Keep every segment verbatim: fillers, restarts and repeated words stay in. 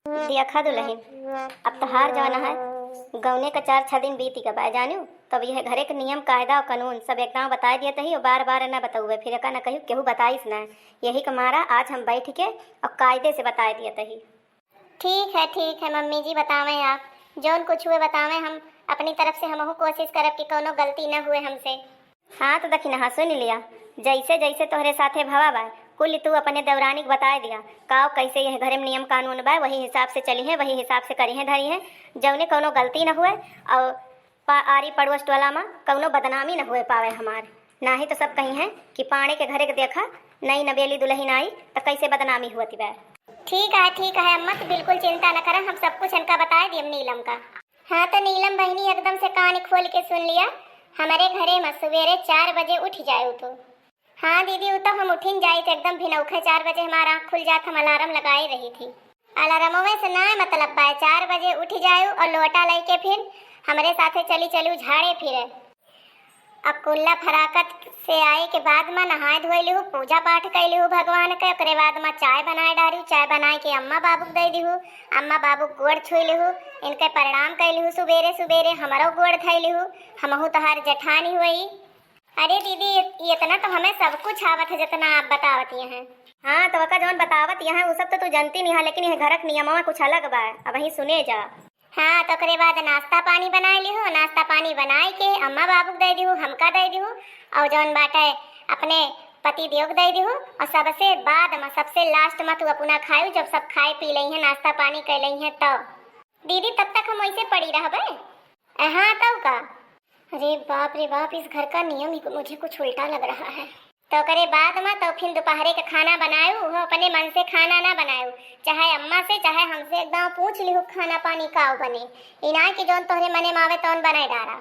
देखा दुलहिन, अब तोहार जवन है, गौने का चार छह दिन बीत गवा, जानियो, तब यह घरे के नियम कायदा और कानून सब एकदम बताए दियत ही, और बार बार न बतउबे, फिर एका न कहियो केहू बताइस ना। यही के मारा आज हम बैठ के और कायदे से बताए दियत ही। ठीक है, ठीक है मम्मी जी, बतावें आप, जौन कुछ हुए बतावें, हम अपनी तरफ से हमहू कोशिश करब कि कौनो गलती न हुए हमसे। हाँ, तो दखिनहा सुन लिया, जैसे जैसे तोहरे साथे भवा बा, कुल तू अपने देवरानी के बताए दिया, काव कैसे यह घरे में नियम कानून बा, वही हिसाब से चली है, वही हिसाब से करी है, धरी है, जौने कौनो गलती न हुए और पा-, आरी पड़ोस टोला में कौनो बदनामी न हुए पावे हमार। नाही तो सब कही है कि पाड़े के घरे के देखा, नई नबेली दुलहिन आई, तो कैसे बदनामी हुअत बा। ठीक है, ठीक है अम्मा, तू बिल्कुल चिंता न करा, हम सब कुछ इनका बताए दियम नीलम का। हाँ, तो नीलम बहिनी एकदम से कान खोल के सुन लिया, हमरे घरे में सुबेरे चार बजे उठ जाए तू। हाँ दीदी, उ तो हम उठिन जाई तो एकदम भिनौखे चार बजे हमार आँख खुल जात, हम अलार्म लगाए रही थी। अलार्मवे से ना मतलब पाए, चार बजे उठ जायु और लोटा लेके फिर हमरे साथे चली चलू झाड़े फिरे। अब कुल्ला फराकत से आए के बाद में नहाए धोए लिहू, पूजा पाठ कर लिहू भगवान के, ओकरे बाद में चाय बनाए डारू, चाय बनाए के अम्मा बाबू के दे दिहू, अम्मा बाबू के गोड़ छुई लिहू, इनके प्रणाम कर लिहू सुबेरे सुबेरे, हमरो गोड़ धई लिहू, हमहू तोहार जेठानी हुई। अरे दीदी, ये, ये इतना तो हमें सब कुछ आवत है जितना आप बतावत ये हैं। हाँ, तो ओका जौन बतावत यहाँ, वो सब तो तू जानती नहीं है, लेकिन ये घर के नियमवा कुछ अलग बा, अब वहीं सुने जा। हाँ, तो ओकरे बाद नाश्ता पानी बनाए लिहू, नाश्ता पानी बनाए के अम्मा बाबू के दे दिहू, हमका दे दिहू, और जौन बाटे अपने पति देव के दे दिहू, और सबसे बाद में, सबसे लास्ट में तू अपना खायू, जब सब खाए पी लई हैं, नाश्ता पानी कर लई हैं, तब दीदी तब तक हम वैसे पड़ी रहबे। हाँ, तब का। अरे बाप रे बाप, इस घर का नियम ही मुझे कुछ उल्टा लग रहा है। तो ओकरे बाद में तो फिर दोपहरे के खाना बनायू, वो अपने मन से खाना ना बनायू, चाहे अम्मा से चाहे हमसे एकदम पूछ लिहू खाना पानी का बने, इनाय कि जौन तोहरे मने में आवे तौन बनाए डारा।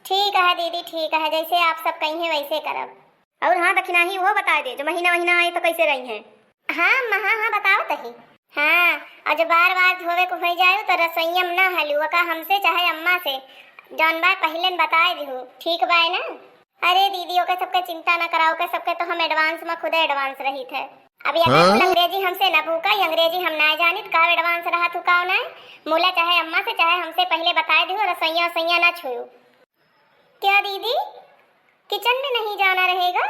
ठीक है दीदी, ठीक है, जैसे आप सब कही हैं वैसे करब। और हाँ, दखिनही वो बताए दे, जो महीना महीना आए तो कैसे रही हैं। हाँ अम्मा, हाँ, हाँ, बताओ तही। हाँ, और जो बार बार धोवे को हो जाए तो रसोईया में ना हलू, ओका हमसे चाहे अम्मा से, जौन बार पहले न बताए दिहू, ठीक बाय ना? अरे दीदी, ओके सबके चिंता ना कराओ, ओके सबके तो हम एडवांस में खुदे एडवांस रही थे। अब ये हाँ? अंग्रेजी हमसे ना पूका, ये अंग्रेजी हम ना जानित, का एडवांस रहा तू का ना, मुला चाहे अम्मा से चाहे हमसे पहले बताए दिहू, रसोईया वसोईया ना छुयू। क्या दीदी, किचन में नहीं जाना रहेगा?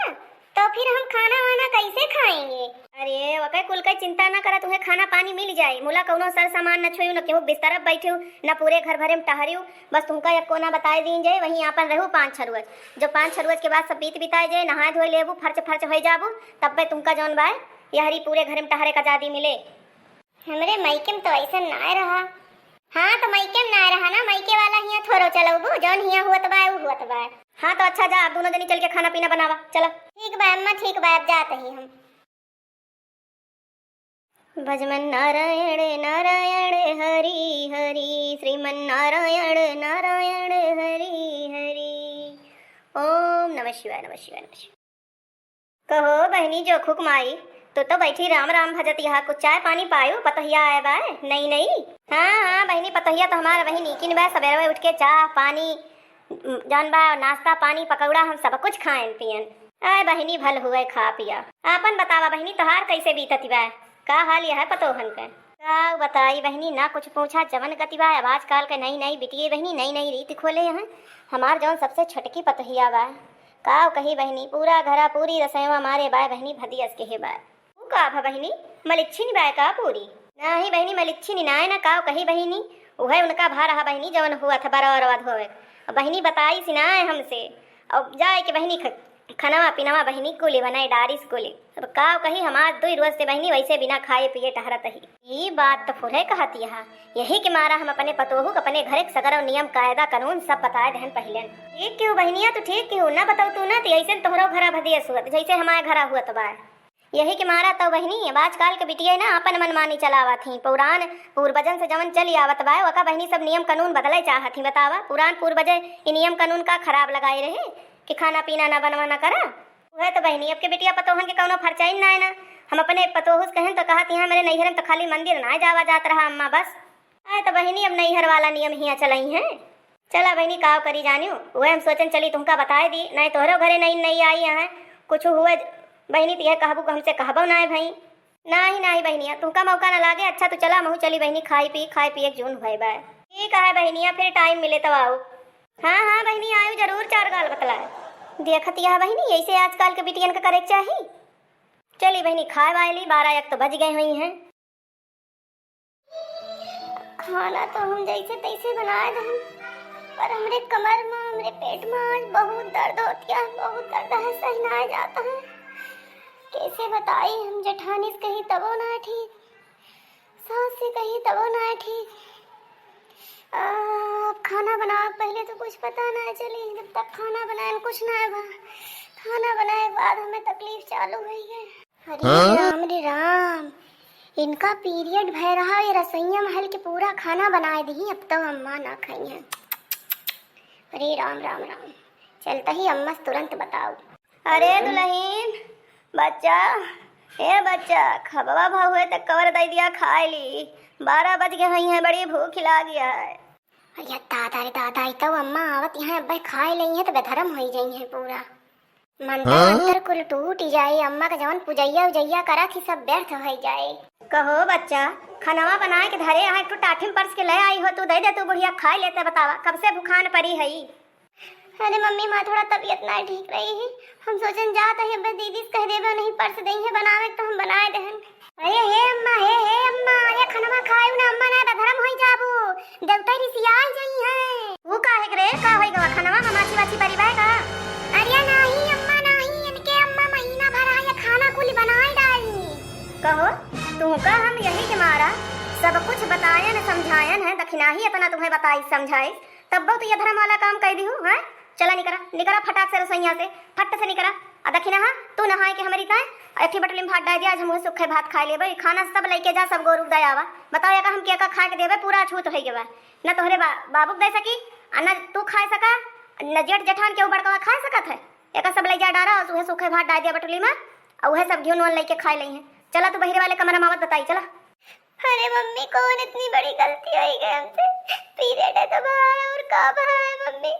तो फिर हम खाना वाना कैसे खाएंगे? अरे, ओके कुल के चिंता ना करा, तुम्हें खाना पानी मिल जाए। मुला कौनो सर सामान न छुयू, न केहू बिस्तर पर बैठू, न पूरे घर भरे में टहरियो। बस तुमका एक कोना बताए दीन जाए, वहीं आपन रहू पाँच छह रोज। जो पाँच छह रोज के बाद सब बीत बिताए जाए, नहाए धोए लेबू, फर्च फर्च होए जाबू, तब पे तुमका जौन बाय, यहरी पूरे घर में टहरे का आजादी मिले। हमरे मायके में तो ऐसा ना रहा। हाँ, तो मायके में ना रहा ना, मायके वाला हियाँ थोड़ो चलौबू, जौन हियाँ हुअत बा, उ हुअत बा। हाँ, तो अच्छा जा, आप दोनों जनी चल के खाना पीना बनावा, चला। ठीक बा अम्मा, ठीक बा, अब जात ही हम। भजमन नारायण नारायण हरि हरि, श्रीमन नारायण नारायण हरि हरि। ओम नमः शिवाय, नमः शिवाय, नमः शिवाय। कहो बहिनी जोखुक माई, तू तो बैठी राम राम भजत यहाँ, कुछ चाय पानी पायो, पतोहिया आए बाय, नई नई। हाँ, हाँ बहिनी, पतोहिया तो हमार बहिनी किन बाय, सबेरवे उठ के चाह पानी, जौन बा नाश्ता पानी पकौड़ा हम सब कुछ खाएन पियन। आए बहिनी भल हुए खा पिया। आपन बतावा बहिनी, तोहार कैसे बीतत बा? का हाल यह पतोहन के? का बताई बहिनी, ना कुछ पूछा, जवन गति बा। अब आजकल के नई नई बिटिये बहिनी, नई नई रीत खोले हैं। हमार जौन सबसे छोटकी पतोहिया बा, का कही बहिनी, पूरा घरा पूरी रसोईवा मारे बाय बहिनी, भदियस के हे बाय। ऊ का भा बहिनी, मलिच्छिन बाय का पूरी? नाही बहिनी, मलिच्छिन नाय ना, का कही बहिनी, उहे उनका भा रहा बहिनी, जवन हुआ था बरवा रवा धोवे। अब बहिनी बताई सी ना हमसे, अब जाए के बहिनी ख-, खनवा पिनवा बहिनी कुली बनाई डारिस कुली। अब का कही, हमार दुई रोज से बहिनी वैसे बिना खाए पिए टहरत ही। ई बात तो फुरे कहत यहा, यही के मारा हम अपने पतोहू के अपने घरे के सगरो नियम कायदा कानून सब बताए देहन पहिलेन। ठीक केहू बहिनिया, तू ठीक केहू, ना बताऊ तू ना, ती ऐसे तोहरो घरा भदियस हुअत, जैसे हमारे घरा हुअत बा। यही के मारा तो बहिनी, अब आजकल के बिटिया ना अपन मनमानी चलावत ही। पुरान पूर्वजन से जवन चली आवत बा, ओका बहिनी सब नियम कानून बदले चाहत ही। बतावा, पुरान पूर्वजे ई नियम कानून का खराब लगाए रहे कि खाना पीना ना बनवा ना करा? उहे तो बहिनी, अब के बिटिया पतोहन के कौनो फरचाइन ना है ना। हम अपने पतोहू से कहन तो कहत, यहाँ मेरे नैहर में तो खाली मंदिर ना जावा जात रहा अम्मा, बस। आए तो बहिनी, अब नैहर वाला नियम हिया चलई हैं। चला बहिनी, काव करी जानियो, उहे हम सोचन चली तुमका बताए दी, नहीं तोहरो घरे नहीं, नहीं आई है, कुछ हुए बहिनी तो यह कहबू कि हमसे कहबो ना है भाई। नाही, नाही बहिनिया, तुहका मौका न लागे। अच्छा, तू चला, महू चली बहिनी, खाई पी, खाई पिए के जून भय बाय। ठीक है बहिनिया, फिर टाइम मिले तब आऊ। हाँ, हाँ बहिनी, आयु जरूर, चार गाल बतलाए। देखत यह बहिनी, ऐसे आजकल के बिटियन का करे के चाही। चली बहिनी, खाए वाली बारह एक तो बज गए हुई हैं। खाना तो हम जैसे तैसे बनाए दहन, पर हमरे कमर में, हमरे पेट में आज बहुत दर्द होतिया है, बहुत दर्द है, सहनाए जाता है। कैसे बताई हम, जेठानी से कही तबो ना ठीक, सास से कही तबो ना ठीक। आ, अब खाना बनावे के पहले तो कुछ पता ना चली, जब तक खाना बनाए कुछ ना बा। खाना बनाए के बाद हमें तकलीफ चालू हुई है। अरे हाँ? राम रे राम, इनका पीरियड भय रहा, ये रसोईया महल के पूरा खाना बनाए दही, अब तो अम्मा ना खाई हैं। अरे राम राम राम, चलता ही अम्मा से तुरंत बताओ। अरे दुल्हन, बच्चा, ए बच्चा, खबवा भहुए तक कवर दे दिया, खाए ली। बारह बज गए हुई हैं, बड़ी भूख लागी है। अरे दादा रे दादा, ई तो अम्मा आवत यहाँ अब्बे खाए लेई है तो बेधर्म होई जाई है पूरा। मंतर हाँ? मंतर कुल टूट जाए, अम्मा के जवन पुजैया उजैया करत ही सब व्यर्थ हो जाए। कहो बच्चा, खनवा बनाए के धरे, यहाँ एक ठो टाठी में परस के ले आई हो, तू दे दे, तू बुढ़िया खाए लेते, बतावा कब से भुखान परी हई। अरे मम्मी, माँ थोड़ा तबीयत ना ठीक रही है, हम सोचन जात है अब्बे दीदी से कह देबे, नहीं परस दई है बनावे तो हम बनाए देहन। अरे हे अम्मा, हे, हे अम्मा, अरे खनवा खायू ना अम्मा, ना बेधर्म होई जाबू, देवता रिसियाई जाई है। वो काहे के रे, का होई गवा खनवा में माछी वाछी बरी बाय का? अरे नाही अम्मा नाही, इनके अम्मा महीना भर है ये खाना कुल बनाए डाली। कहो, तुमका हम यही के मारा सब कुछ बतायन समझायन है, दखिनाही इतना तुम्हें बताई समझाई, तब बहुत ये धर्म वाला काम कह दिहू, हैं? चला निकरा, निकरा फटाक से रसोइया से, फट से निकरा। आ दखिनहा, तू नहाए के हमरी ताए, आ एक ठे बटुली में भात डाल दिया, आज हम उहे सूखे भात खाए लेबे। ई खाना सब लइके जा, सब गोरू के दे आवा। बताओ, एका हम केका खाए के देबे, पूरा अछूत होई गवा। न तोहरे बा-, बाबू के दे सकी, आ न तू खाए सका, न जेठ जेठान केहू बड़कवा खाए सकत है। एका सब लइ जा डारा, और उहे सूखे भात डाल दिया बटुली में, और उहे सब घिउ नून लइके खाए लई है। चला तू बहिरे वाले कमरा में आवत बताई, चला। अरे मम्मी, कौन इतनी बड़ी गलती होई गई हमसे? पीरियड है तो बाहर और का बाहर है मम्मी?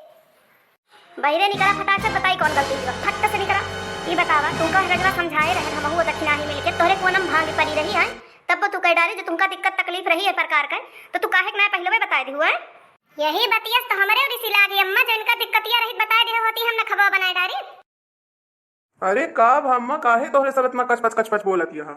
बहिरे निकरा फटाक से, बताई कौन गलती हुआ, फट से निकरा। ई बतावा, तुमका हर जगह समझाए रहे, हमहू दखिनाही मिलके, तोहरे कौन हम भांग परी रही है? तब तू कह डारे जो तुमका दिक्कत तकलीफ रही है प्रकार का, तो तू काहे के ना पहले बताए दिहु है? यही बतिया तो हमरे रिसी लागी अम्मा, जो इनका दिक्कतिया रही बताए दे होती, हम न खबा बनाए डारे। अरे का भा अम्मा, काहे तोहरे सब इतना कचपच कचपच बोलत यहा?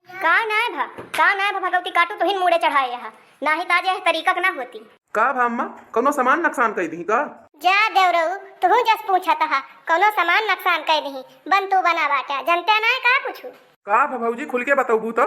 का नाय भा, का नाय भा भगवती काटू, तुहिन मूड़े चढ़ाए यहा, नाही ताजे यह तरीका के ना होती। का भा अम्मा, कौनो सामान नुकसान कई दी का? जा देवरऊ, तुहू जस पूछत हा, कौनो सामान नुकसान कई दी, बन तू बना बाटा, जनते नाय का कुछु? का भा भौजी, खुल के बतौबू तो?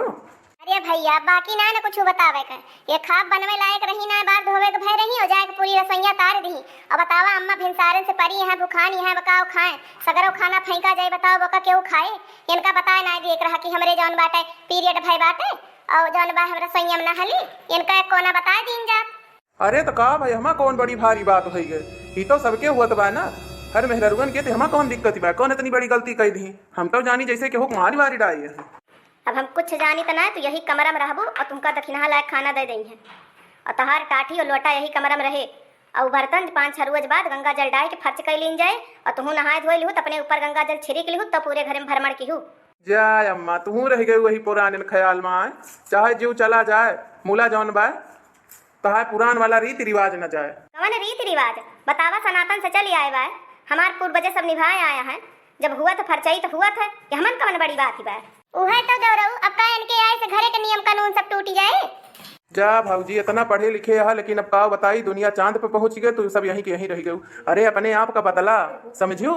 अरे भैया, बाकी ना न कुछ बतावे के। ये खाब बनवे लायक रही ना, बार धोवे के भय रही, और जाए के पूरी रसोइया तार दी। अब बतावा अम्मा, भिनसारन से परी यहाँ भुखान, यहाँ बकाव खाए, सगरो खाना फेंका जाए, बताओ बोका केहू खाए? इनका बताए ना दिए के रहा कि हमरे जौन बाटे पीरियड भय बाटे, और जौन बा हम रसोइया में नहली, इनका एक कोना बताए दीन जात। अरे तो का भाई, हमा कौन बड़ी भारी बात होई गए? ई तो सबके हुआ तो बा ना, हर मेहररुअन के। ते हमा कौन दिक्कत बा, कौन इतनी बड़ी गलती कई दी? हम तो जानी जैसे केहू मारी वारी डाई है। अब हम कुछ जानी त नाय, तू यही कमरा में रहबू और तुमका दखिनहा लायक खाना दे देई है। और तहार टाठी और लोटा यही कमरा में रहे। और बर्तन पाँच छह रोज बाद गंगा जल डाल के फर्च कर लीन जाए और तुहू नहाए धोए लिहू, त अपने ऊपर गंगा जल छिड़क लिहू, तब पूरे घर में भ्रमण किहू। जाए अम्मा, तुहू रह गई वही पुराने ख्याल में आए, चाहे जीव चला जाए, मुला जौन बाय, तहार पुरान वाला रीति रिवाज न जाए। कवन रीति रिवाज? बतावा, सनातन से चली आए बाय, हमार पूर्वजे सब निभाए आया है। जब हुआ तो फरचई तो हुआ था, कि हमन कवन बड़ी बात ही बाय। उहे तो देवरऊ, अब का इनके आए से घरे के नियम कानून सब टूटी जाए? जा भौजी, इतना पढ़े लिखे हा, लेकिन अब का बताई, दुनिया चांद पे पहुंच गए, तू सब यहीं के यहीं रह गयू। अरे अपने आप का बदला समझू,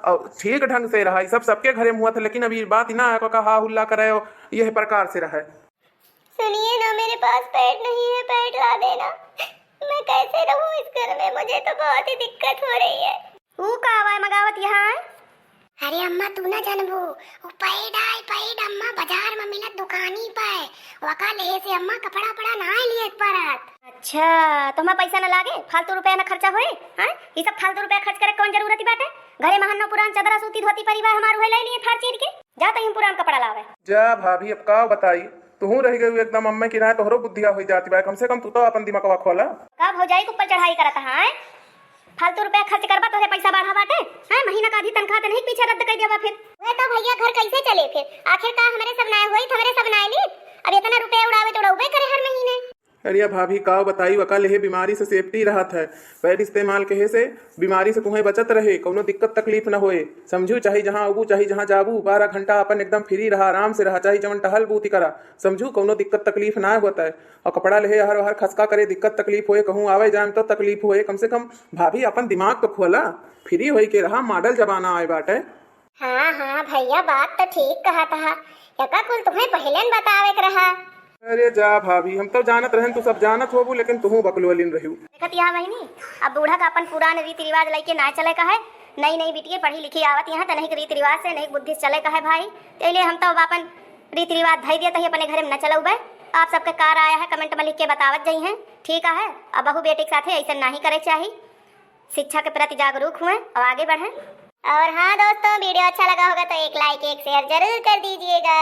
और ठीक ढंग से रहा। ई सब सबके घरे में हुआ था, लेकिन अब ये बात ना है, का हा हुल्ला करे, यह प्रकार से रहे। सुनिए ना, मेरे पास पैड नहीं है, पैड ला देना। मैं कैसे रहूं इस घर में, मुझे तो बहुत ही दिक्कत हो रही है। ऊ का आवाज मगावत यहाँ है? अरे अम्मा, तू ना जानबू, वो पैड आए, पैड अम्मा बाजार में मिलत दुकानी पे, वका लेहे से अम्मा कपड़ा पड़ा ना लिए एक परत। अच्छा, तो हमार पैसा ना लागे, फालतू रुपया ना खर्चा होए, हैं? ये सब फालतू रुपया खर्च करे कौन जरूरत ही बाटे? घरे महन्नो पुरान चदरा सूती धोती परी बा हमार, उहे ले लिए फाड़ चीर के। जा तहीं पुरान कपड़ा लावे। जा भाभी, अब का बताई, तुहू रह गई एकदम अम्मा की राय, तोहरो बुद्धिया हो जाती बा। कम से कम तू तो अपन दिमागवा खोला। का भौजाई के ऊपर चढ़ाई करत है? फालतू रुपया खर्च करबा, तोहरे पैसा बढ़ा बाटे। हैं, महीना का आधी तनख्वाह त नहीं पीछे रद्द कर देबा फिर। वह तो भैया घर कैसे चले फिर? आखिर का हमरे सब नाय होई, हमरे सब नाय ली। अब इतना रुपया उड़ावे तो उड़ावे करे हर महीने। अरे भाभी, का बताई, वका लेहे बीमारी से safety रहत है। Pad इस्तेमाल कहे से बीमारी से तुम्हें बचत रहे, कौनो दिक्कत तकलीफ न होए। समझू, चाहे जहाँ अबू, चाहे जहाँ जाबू, बारह घंटा अपन एकदम free रहा, आराम से रहा, चाहे जवन टहल बूती करा। समझू, कौनो दिक्कत तकलीफ ना होता है। और कपड़ा लेहे अहर वहर खसका करे, दिक्कत तकलीफ होए, कहूँ आवे जाए में तो तकलीफ होए। कम से कम भाभी, अपन दिमाग तो खोला, free होई के रहा, model जमाना आए बाटे। हाँ, हाँ भैया, बात तो ठीक कहत हा। यका कुल तुम्हें पहिले न बतावे के रहा। अरे जा भाभी, हम तो जानत रहन तू सब जानत होबू, लेकिन तुहू बकलोलिन रहू। देखत यहाँ बहिनी, अब बूढ़ा का अपन पुरान रीति रिवाज लइके ना चले का है। नई नई बिटिये पढ़ी लिखी आवत यहाँ त नहीं रीति रिवाज से नहीं बुद्धि से चले का है भाई। तेले हम तो अब अपन रीति रिवाज धई दिया तही अपने घरे में न चलउबे। आप सबके का राय है comment में लिख के बतावत जइहें। ठीक है, अब बहू बेटी के साथे ऐसे नाही करे चाही। शिक्षा के प्रति जागरूक हुए और आगे बढ़ें। और हाँ दोस्तों, video अच्छा लगा होगा तो एक like, एक share जरूर कर दीजिएगा।